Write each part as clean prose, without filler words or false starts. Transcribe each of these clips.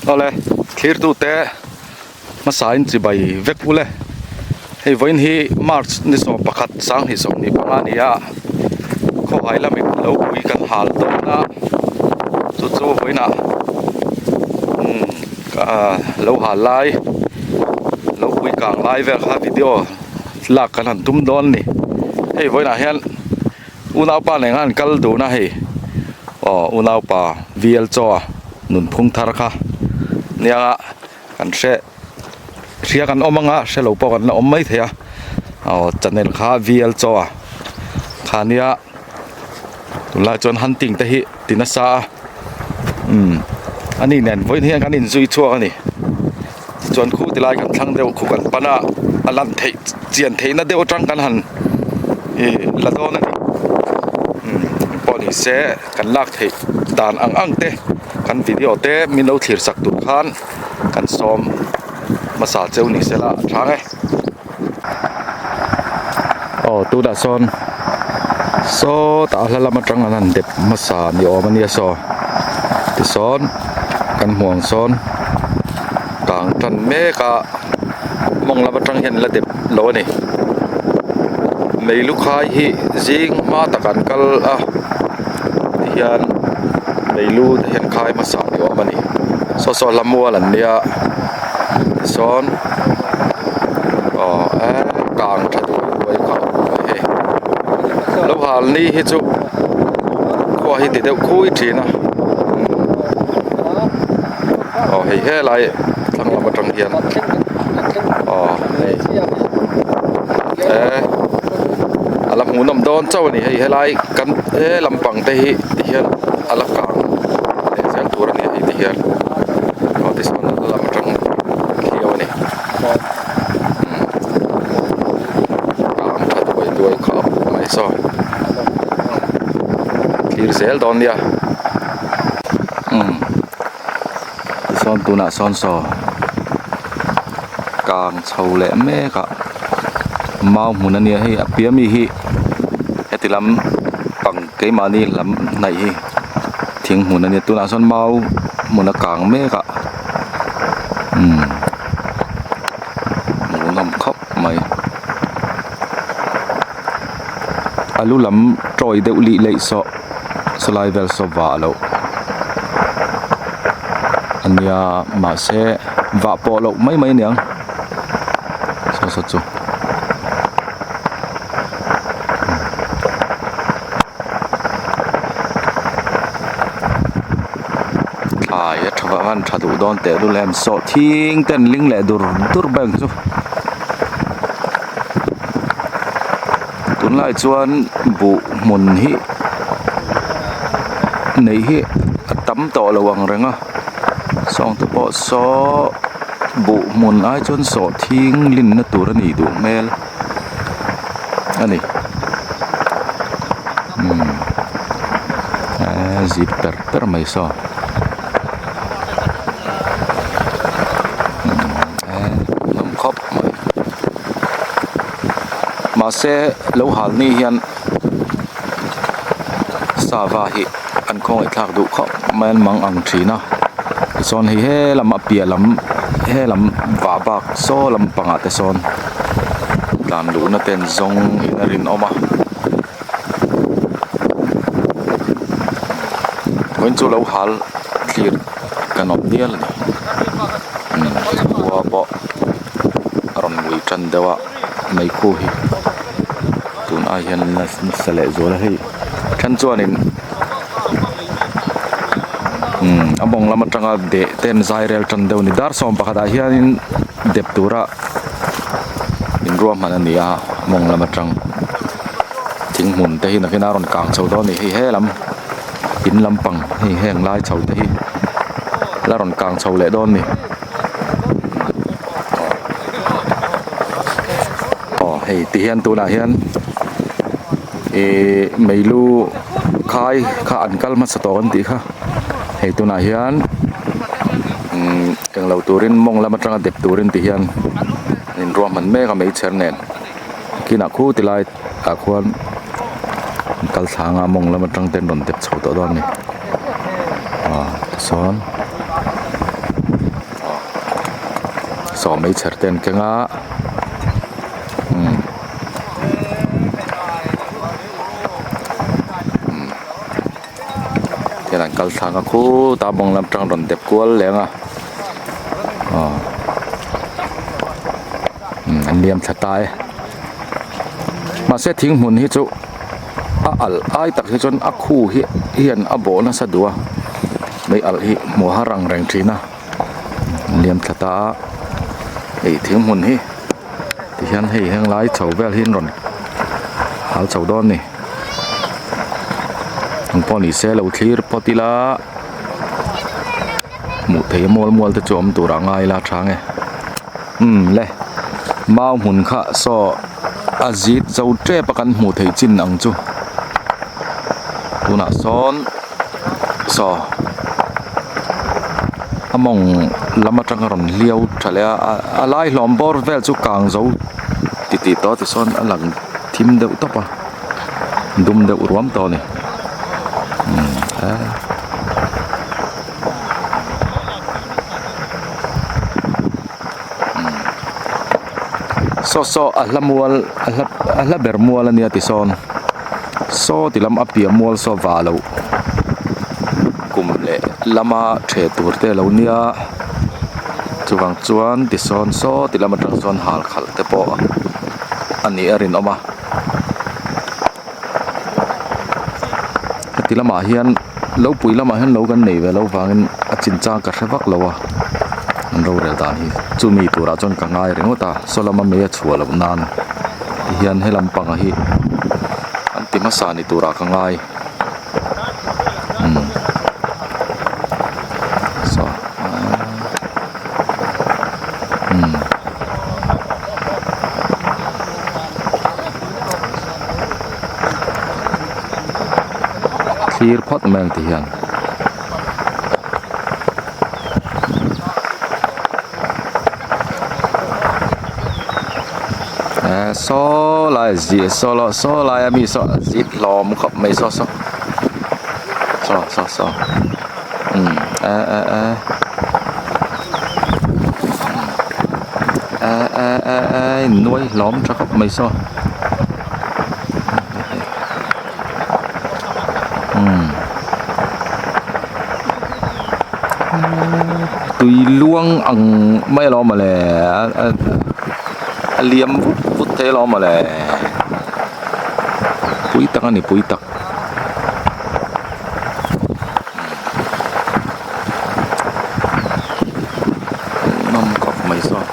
Awle thlirtute hmasa in chibai vek ule hei vawiin hi march ni 11 2025 a ni a khawhai lamin lo pui kan hal dawn a chu chu vawiinah umm lo hal lai lo pui kang lai vel kha video lak kan han tum dawn a ni hei vawiinah hian. Unaupa nen khan an kal dun a hei aw unaupa VL chaw nunphung thar kha nia kan hre hria kan awm anga hre lo pawh kan la awm mai thei a aw channel kha VL chaw kha nia tunlai chuan hunting te hi ti nasa a umm ani nen vawiin hian kan inzui chhuak a ni chuan khu ti lai kan thlang deuh khu kan pan a a lan theih chian theihna deuh atang kan han ih la dawn a ni umm pawh ni se kan lak theih dan ang ang te kan video te min lo thlir sak tur khan kan sawm hmasa cheu ni se la a tha ang e. Aw tunah sawn sawtah hla lam atang an han dep hmasa ni awm a nia saw tisawn kan hmuh ang sawn kang tan mek a mawng lam atang hian la dep lo a ni mei lu khai hi zing hma tak an kal a tihian mei lu te hian khai hmasa ni awm a ni saw saw hla mual an nia tisawn aw kang tha duai duai kha a awm a hei lo hal ni hi chu khua hi ti deuh khui thin a aw hei helai thlang lam atang hian aw hei eh a la hmuhnawm dawn chauh a ni hei helai kan he lampang te hi tihian a la kang leh zel tur a ni hei tihian aw tichuan a lam atang thliau a ni kang tha duai duai kha a hmuh mai saw thlir zel dawn nia umm tichuan tunah sawn saw kang chho leh mek a mau hmun a nia hei a piah ami hi heti lam pang keimahni lam hnaih hi thing hmun a nia tunah sawn mau hmun a kang mek a umm hmuhnawm khawp mai a lu lam tawi deuh lih leih saw sawlai vel saw vah loh a nia mahse vah pawh loh mai mai a niang saw saw chu. Thlai a tha vang a tha duh dawn teh lul em sawhthing te an ling leh dur dur bank chu tunlai chuan buh hmun hi neih hi a tam tawh lo ang reng a sawngte pawh saw buh hmun ai chuan sawhthing linna tur a nih duh hmel a ni umm eee zip per per mai saw umm eee nuam khawp mai mahse lo hal ni hian sava hi an khawngaih thlak duh khawp mai an mang ang thin a tichuan hei he lam a piah lam he lam vah bak saw lampangah te sawn tlan luhna te an zawng in a rinawm a vawiin chu lo hal thlir kan awm dial a ni umm khua pawh a rawn ngui tan deuh a meikhu hi tun ai hian nasa leh zual a hei then chuanin umm a mawng lam atanga deh te an zai rel tan deuh a ni dar 11 ah hianin dep tura in ruahman a ni a a mawng lam atang thing hmun te hi nakin a rawn kang chho dawn a ni hei he lam in lampang hei heng lai chho te hi la rawn kang chho leh dawn a ni. Aw hei ti hian tunah hian ihh meilu khai kha an kal hmasa tawh an tih kha hei tunah hian umm englo turin mawng lam atanga dep turin ti hian an inruahman mek a meichher nen kinah khu ti lai ah khuan an kal thla anga mawng lam atang ten rawn dep chho tawh dawn a ni aw tichuan. Saw meichher te an keng a umm umm hian an kal thlak a khutah bawng lam tang rawn dep kual leng a aw umm an liam thla ta e mahse thing hmun hi chu a alh ai tak hi chuan a khu hi hian a bawh nasa duh a mei alh hi hmuh a har ang reng thin a liam thla ta a hei thing hmun hi tihian hei henglai chho vel hi an rawn hal chho dawn a ni engpawh ni se lo thlir phawt ila hmuh theih a mual mual te chu awm tur ah ngai ila a tha nge umm le mau hmun kha saw a zit zo tep a kan hmuh theih chin ang chu tunah sawn saw a mawng lam atanga rawn hliau tha leh a a lai hlawm bawr vel chu kang zo titih tawh tisawn a lang thim deuh tawp a dum deuh ruam tawh a ni umm eee. Saw saw a hla mual a hla a hla ber mual ania tisawn saw ti lam a piah mual saw vah loh kum leh lama ṭhe tur te a lo nia chuvang chuan tisawn saw ti lam aṭang sawn hal khalh te pawh a nih a rinawm a heti lamah hian lo pui lamah hian lo kan nei ve loh vangin a chinchang ka hre vak lo a an rorel dan hi chumi turah chuan ka ngai ringawt a saw lama mei a chhuah loh nan tihian he lampang hi an ti hmasa ni turah ka ngai umm saw umm. Thlir phawt mai ang ti hian. Eh saw lai zia saw lo saw lai a mi saw a zip hlawm khawp mai saw saw saw saw saw umm eh eh eh eh eh eh eh innuai hlawm tha khawp mai saw. Tui luang ang mai alawm mawle a liam vut vut thei alawm mawle pui tak a ni pui tak. Nawm khawp mai saw.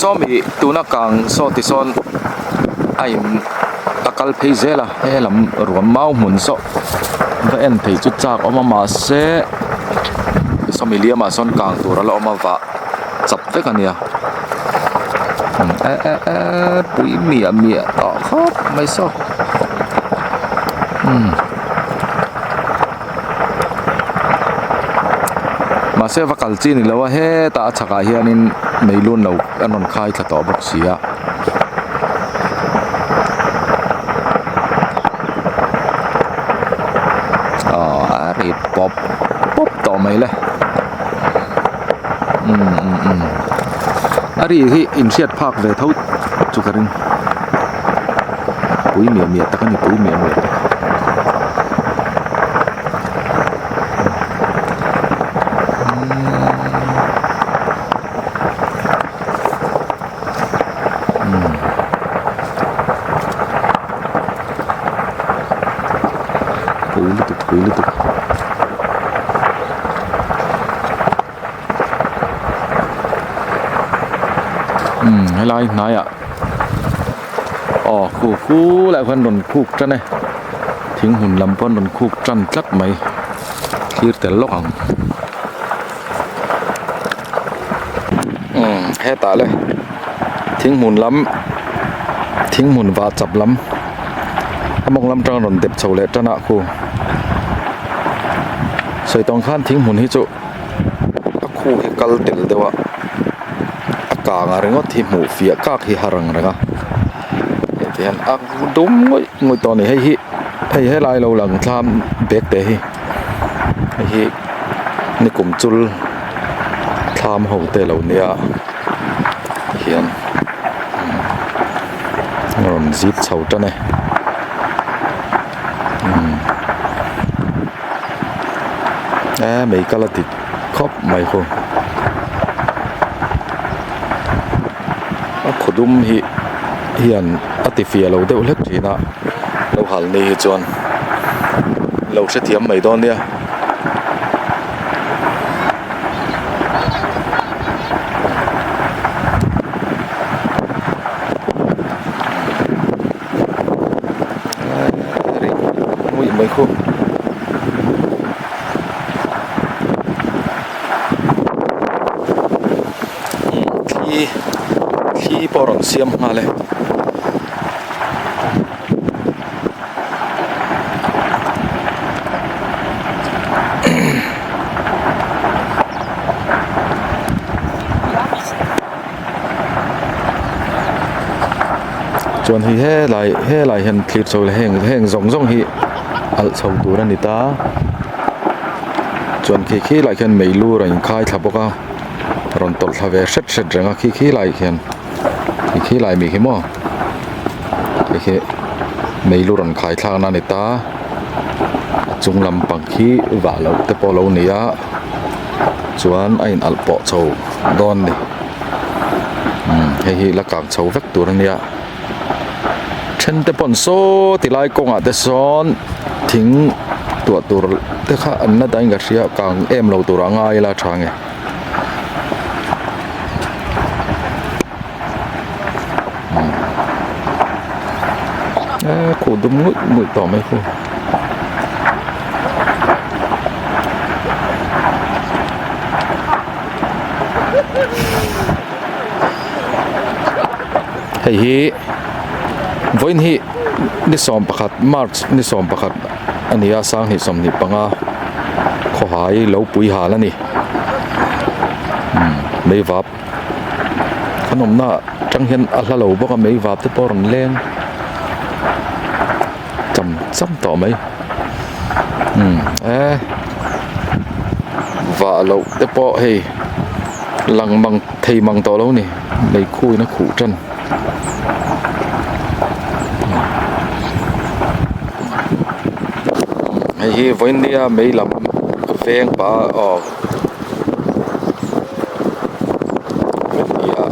Sawmi tuna kang saw ti sawn a in a kal phei zel a he lam ruam mau hmun saw va en phei chu chak awm a mahse sawmi liamah sawn kang tur a la awm a vah. Chap vek a nia eh eh eh pui miah miah tawh khawp mai saw umm mahse va kal chi ni lo a hetah a chhakah hianin meilun lo an rawn khai thla tawh bawk si a. Aw a ri pawp pawp tawh mai le. Umm umm umm a ri hi inhriat phak ve tho chu ka ring pui miah miah tak a ni pui miah miah tak. Pui lutuk pui lutuk. Umm helai hnaiah aw khu khu lai khuan rawn khuk tan e thing hmun lam pawn rawn khuk tan tlat mai thlir tel lawk ang umm hetah le thing hmun lam thing hmun vah chap lam a mawng lam tang rawn dep chho leh tan ah khu sawi tawng khan thing hmun hi chu a khu hi kal tel deuh a. kang a ringawt hi hmuh fiah kak hi har ang reng a hei ti hian a dum ngawih ngawih tawh a ni hei hi hei helai lo lang thlam bag te hi hei hi nikum chul thlam ho te lo nia tihian a rawn zip chho tan e umm e mei kal a dik khawp mai khu a khaw dum hi hian a ti fiah lo deuh hlek thin a lo hal ni hi chuan lo hrethiam mai dawn nia. Mai khu thli thli pawh a rawn siam nghal e. Chuan hei helai helai hian thlir chho leh heng heng zawng zawng hi alh chho tur a ni ta chuan khi khi lai khian mei lur a inkhai thla bawk a rawn tawlh thla ve hret hret reng a khi khi lai khian khi khi lai mi khi maw khi khi mei lu rawn khai thlak na a ni ta a chung lampang khi vah loh te pawh a lo ni a chuan a in alh pawh chho dawn a ni umm hei hi la kang chho vek tur a nia then te pawn saw ti lai kawngah te sawn thing tuah tur te kha an la dahin ka hria kang em lo tur a ngai ila tha nge. Khuh dum ngawih ngawih tawh mai khu. Hei hi vawiin hi ni 11 March ni 11 a ni a sanghnih 25 khawhai lo pui hal a ni umm meivap an awmna atang hian a hla lo bawk a meivap te pawh a rawn leng cham cham tawh mai umm e vah loh te pawh hei lang mang thei mang tawh lo a ni meikhu in a khuh tan. Hei hi vawiin nia mei lam veng pah aw nia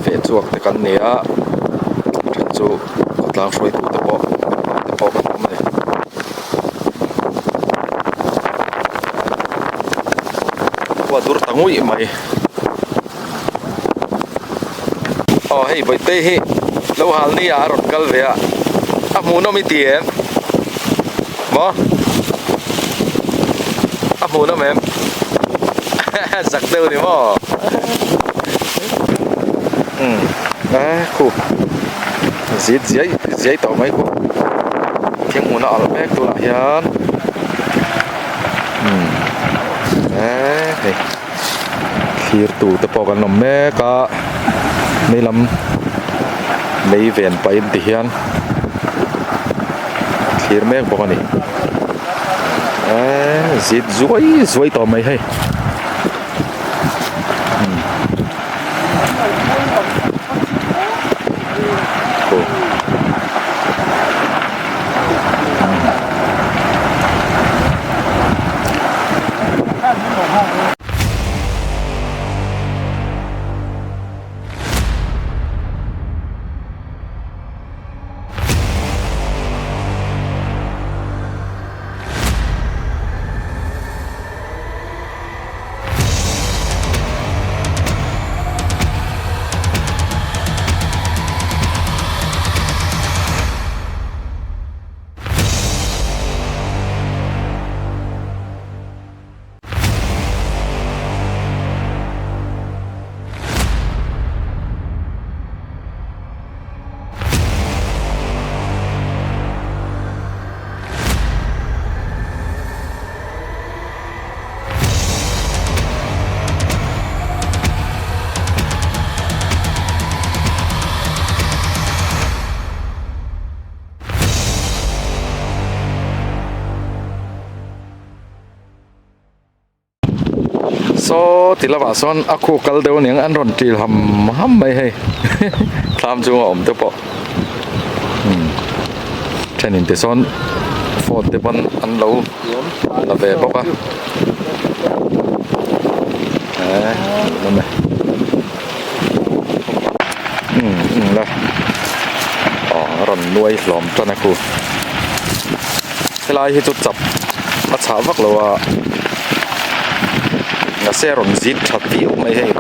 feh chhuak te kan ni a then chu khawtlang hruaitu te pawh te pawh kan awm a ni. Khua dur ta nguih mai. Aw hei Bawihte hi lo hal ni ah a rawn kal ve a a hmuhnawm i ti em maw a hmuhnawm em zak deuh ni maw umm e khu zit ziai ziai tawh mai khu thing hmun a alh mek tunah hian umm e hei. Thlir tur te pawh kan awm mek a mei lam mei ven pahin ti hian thlir mek bawk a ni eee zit zuai zuai tawh mai hei. Saw ti lamah sawn a khu kal deuh aniang an rawn ṭil ham ham mai hei thlam chunga awm te pawh umm thenin te sawn phone te pawn an lo la ve bawk a eee hmuhnawm e umm umm la aw a rawn nuai hlawm tan a khu helai hi chu chap a chhah vak lo a mahse a rawn zit tha viau mai hei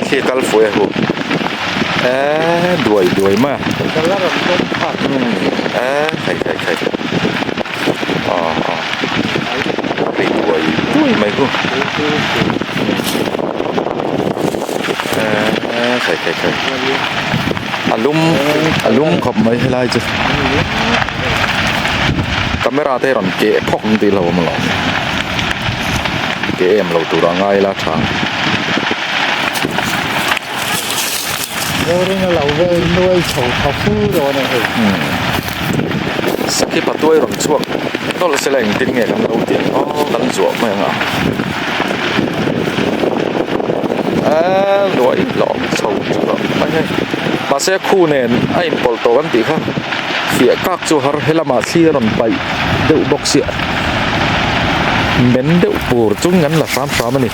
khi a kal fuh e hu eee duai duai mai a eee khai khai khai aw aw ri duai duai mai hu eee khai khai khai a lum a lum khawp mai helai chu camera te rawn keh phawk ang tih lo awm alawm keh em lo tur a ngai la tha Boring a lo vel nuai chho tha fu dawn a hei. Sakhi patuai rawn chhuak nawlh sela engtin nge kan lo tih ang aw kan zuah mai ang a. Eee nuai hlawm chho chho mai hei mahse khu nen a inpawlh tawh kan tih kha fiah kak chu har helamah thli a rawn paih deuh bawk sia men deuh pur chung an la hram hram a ni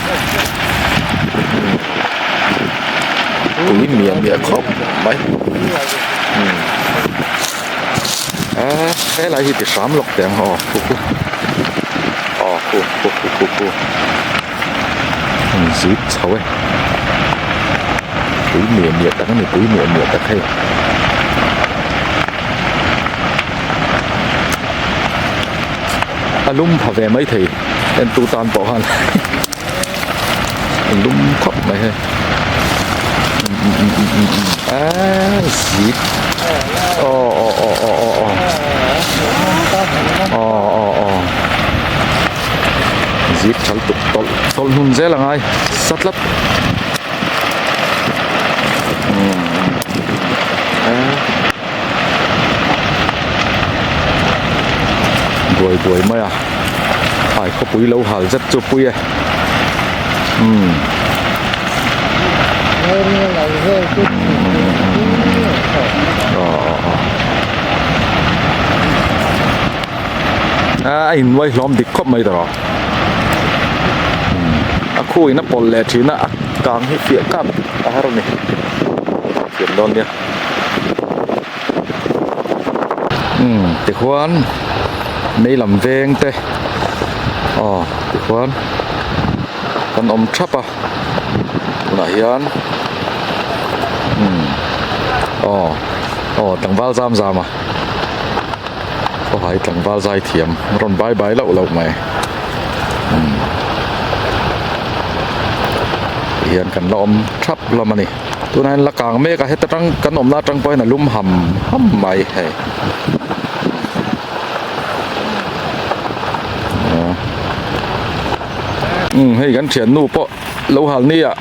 tui miah miah khawp mai eee helai hi ti hram lawk teh ang aw khu khu aw khu khu khu khu khu. An zip chho e pui miah miah tak a ni pui miah miah tak hei a lum pha ve maithei en tu tan pawh khan a lum khawp mai hei eee zip aw aw aw aw aw aw aw aw aw. Zip tha lutuk tawlh tawlh hnun zel a ngai sa tlat buai buai mai a ai khawpui lo hal zet chu pui e umm aw aw aw. A innuai hlawm dik khawp mai tawh a khu in a pawlh leh thin a a kang hi fiah kap a har a ni thiam dawn nia umm tikhuan mei lam veng te aw tikhuan kan awm thap a tunah hian umm aw aw tlangval zam zam a. Khawhai tlangval zai thiam rawn bai bai loh loh mai umm tihian kan la awm thap hlawm a ni tunah hian la kang mek a heta tang kan awmna atang pawh hian a lum ham ham mai hei umm hei kan thiannu pawh lo hal nia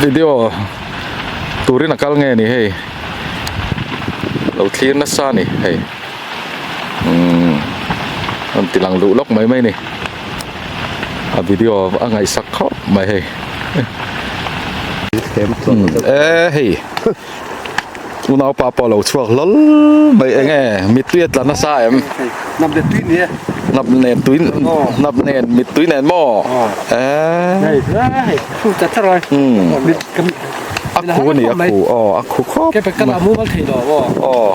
video turin a kal nge ni hei. Lo thlir nasa a ni hei umm rawn ti lang duh lawk mai mai a ni a video a ngaihsak khawp mai hei e hei unaupa pawh a lo chhuak hlawl mai eng e mittui a tla nasa em hnap nen tui hnap nen mittui nen maw e umm. A khu a ni a khu aw a khu khawp mai aw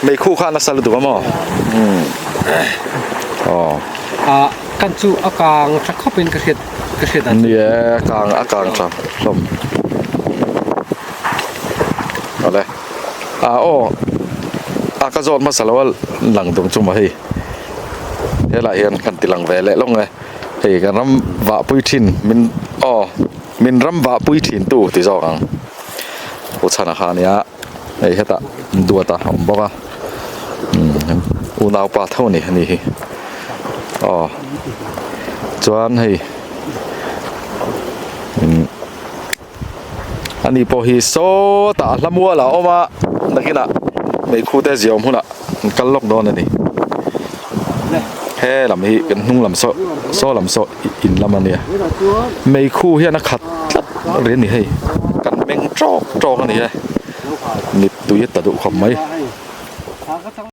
mei khu kha a nasa lutuk a maw umm aw ah kan chu a kang tha khawp in ka hriat ka hriat dan ni e a kang a kang tha hlawm awle ah aw a ka zawt hmasa lo a lang tum chu maw hei helaiah hian kan ti lang ve leh lawng e hei kan ram vahpui thin min aw. Min ram vah pui thin tu ti zawk ang. Pu Chhana kha ania hei hetah duat a awm bawk a umm unaupa tho a ni ani hi aw chuan hei umm ani pawh hi sawtah a hla mual ah a awm a nakinah meikhu te ziaawm hunah an kal lawk dawn a ni. He lam hi kan hnung lam saw saw lam saw in lam a nia meikhu hian a khat tlat rih a ni hei kan meng tawk tawk a ni e mittui a ta duh khawp mai.